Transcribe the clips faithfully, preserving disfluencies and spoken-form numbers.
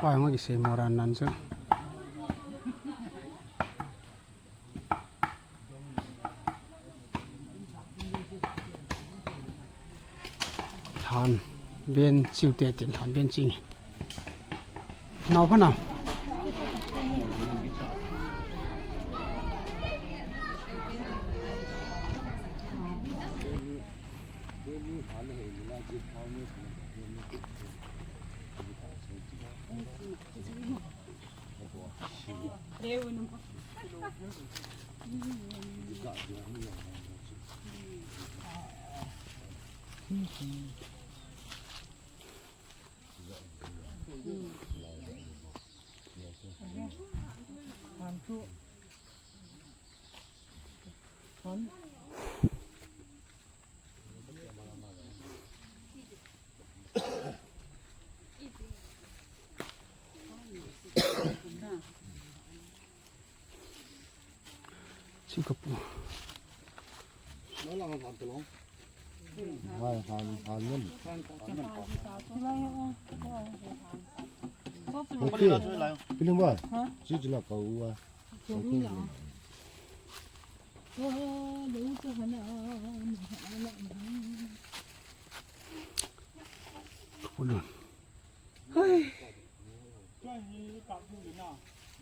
Pai hong kisei mo ran nan chu. Than ben chiu te tin than ben ching. Nau pha nau. Chi ka pu. Hai, han, han ngan. Piling ba? Chi chi la ka u a. Ka pu lun.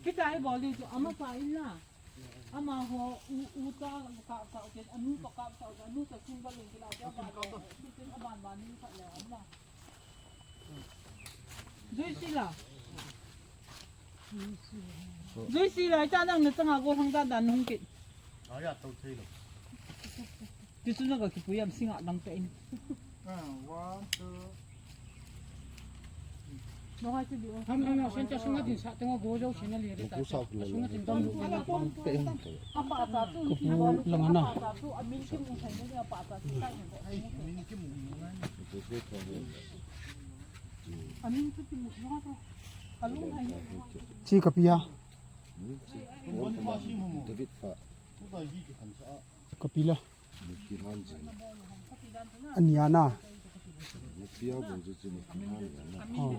Kita hi bol ding chu ama pa in la. Ama ho u, u ta ka, ka, ka, anu ka, ka, ka, anu ka sung ba lung kila, ka, ka, ka, ka, aban ba ni ka le ama. Jui sila. Jui sila, ita nang na tanga ko hang da dan hung kit. Aya, tau thei lo. Ti chu na ka kipuiyam singa dang te in. Ah, one, two. Ham, ham, ham, sen cha sunga din sa, tengok go jo sina le ta. Sunga din dam. Ka pu lang ana. Chi ka pi a. David fa. Ka pi la. Ani ana. Oh.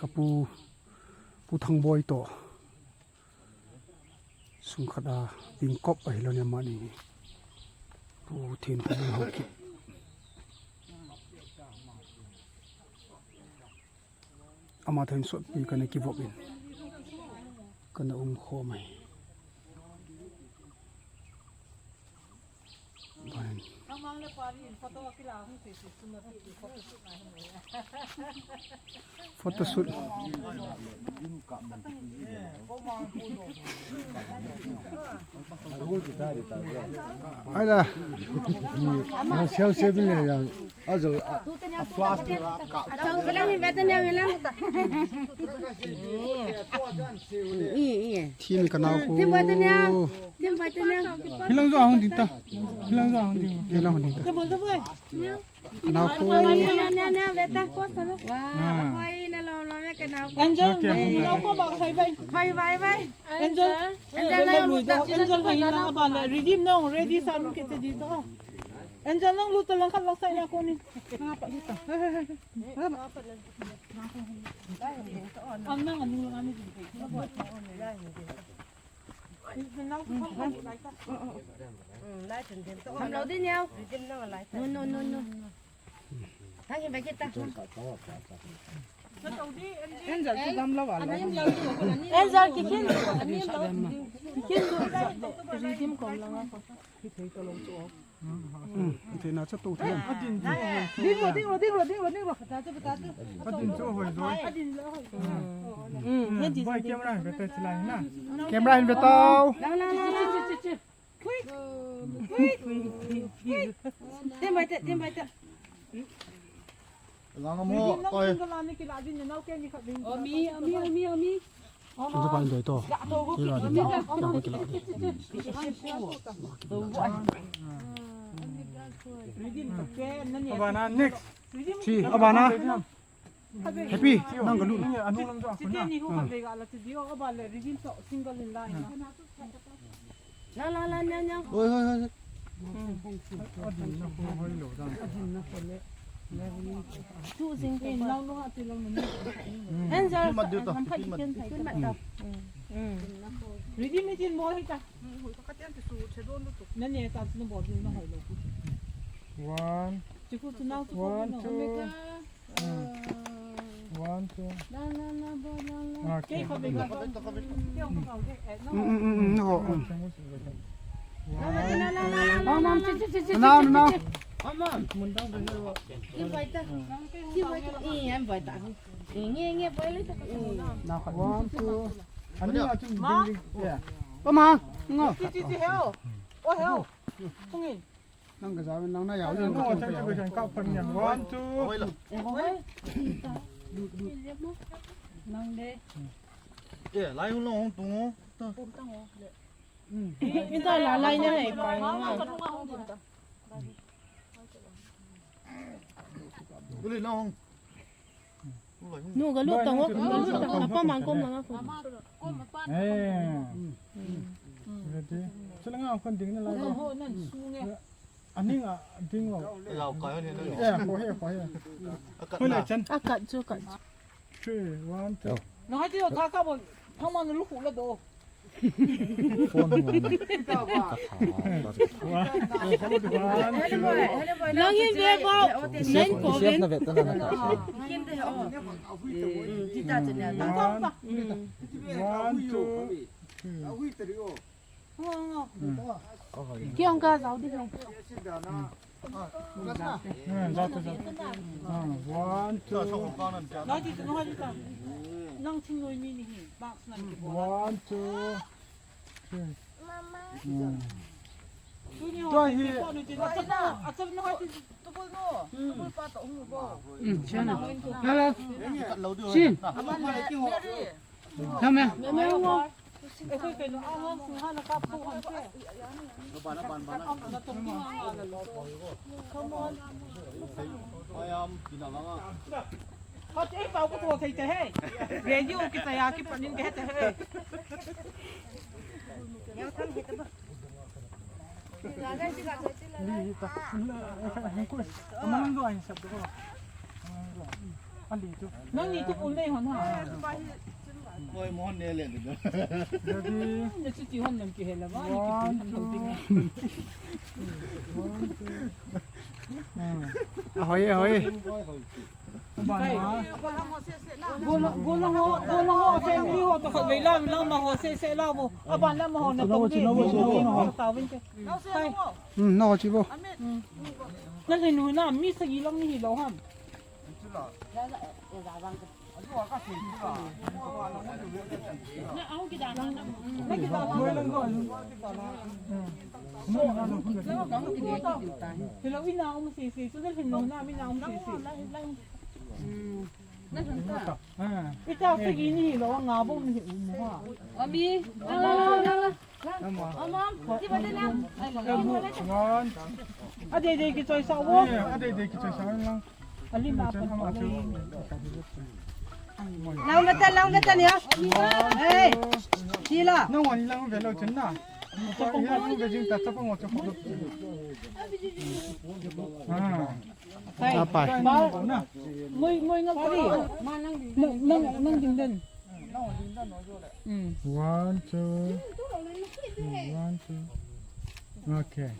Ka pu, Pu Thangboi to. Sung khat a, ding kop a hilou ni amani. Pu Thenpui Haokip. Ama thain sot pi kana kivop in. Kana um khom ai. Fine. Photoshoot. Ai la. Sel sel bin le yang. Ajo, a, a flash te la ka. Thi mi ka nao ko. Hilang jo ahung ding ta. Hilang jo ahung ding. Hilang ahung ding ta. Ka nao ko. Angel, nao ko ba khai bai. Khai bai bai. Angel, Angel, Angel, hai na ba la redeem nao, ready sa nu ke te di to. Angel nang lu ta lang khat lang sai na ko ni. Nga pa lu ta. Ang nang anu lang ani din. Nang ko lai ta. Ham lo din yao. No, no, no, no. Thang hin ba kita. Angel chu dam lo a lo. Angel ki khin. Khin lo. Redeem kom lang a ko. Hmm, thei na cha tu thei. Ding ro, ding ro, ding ro, ding ro, ding ro. Adin chu hoi joi. Adin lo hoi. Hmm, he di. Boy, camera hin ve ta chilai na. Camera hin ve tao. Lang, lang, lang, lang. Quick. Quick. Quick. Tim bai ta, tim bai ta. Lang mo, oi. Omi, omi, omi, omi. Ang pa doi to. Kila din. Kila kila. Abana next. Chi, abana. Happy, nang ka lut. Anu lang jo. Chite ni hu khat vei ga la chu dio, aba le reveal to single in la in. La, la, la, nya, nya. Hoi, hoi, hoi. Adin na ko hoi lo dan. Chu jing ko. Nang no ha ti lang ni. Answer. Mat diu to. Mat diu to. Ready, mi tin mo hi ta. Nani ta chu no bo din na hoi lo. One. Chu ku chu nang chu ko. One, no. Two. One, two. Okay. Mm, mm, mm, mm, no. Now, now. One, two. Ani achun ding ding. Yeah. Pama. Ngo. Chi, chi, chi, heo. O, heo. Tungin. Nang ka jaw nang na yaw. Nang ka jaw ka jan ka pan yan. One, two. Nang de. Eh, lai hung long hung tung. Min ta la lai na hai pa. Uli na hung. Nu ga lut tang o, ga lut tang. Apa mang kom lang ako. Eh. Ready? Chulanga kon ding na lai. Ho, nan su nge. Aning a ding lo. Lau kai ni. Eh, ko he, ko he. Akat na. Hoi le chan. Akat chu kat. Three, one, two. No hai ti tha ka bo. Thang ma nu lu khu la do. Phone ni. One, two. Lang hin ve ko. Nine ko ven. One, one, two. Ki hong ka jaw di hong. Hmm, jaw to, jaw to. Hmm, one, two. Nang ti, nang ti ta. Nang chin noi mi ni hi. Box nan ki bo. One, two. Three. Hmm. Tua hi. Achap na, achap na ha ti. Tubul no. Tubul pa to hung bo. Hmm, chin. Hello. Chin. Aman le ki ho. Thame. Come on. Hot ei pau ko thei te he. Radio ki ta ya ki panin ke te he. Nang ni tu pun nei hon ha. Koi mo ne le de. Ready? Ne chu ti hon nam ki he la ba, ni ki pun hon ding. One, two. Ah, hoi, hoi. Golang, golang ho, golang ho, family ho, to khat vei la, nang ma ho se se la bo. Aban la ma ho na tong di. Tawin te. Hmm, no chi bo. Na le nu na mi sagi lang ni hi lo ham. Hello, ina um se se, so na le nu na mi na um se se. Ita sagi ni lo nga bom ni um ha. Ami, la la la la. Amam, ti ba de na. One. A dei dei ki choi sa wo. A dei dei ki choi sa lang. Ali ma pa. Lang beta, lang beta ni a. Hey. Sila. Nang wan lang ve lo chen na. Ko ko ko ve jing ta cha pa ngo cha ko. Ah. Apai. Moi, moi nga kari. Nang, nang, nang ding den. Hmm. One, two. Hmm, one, two. Okay.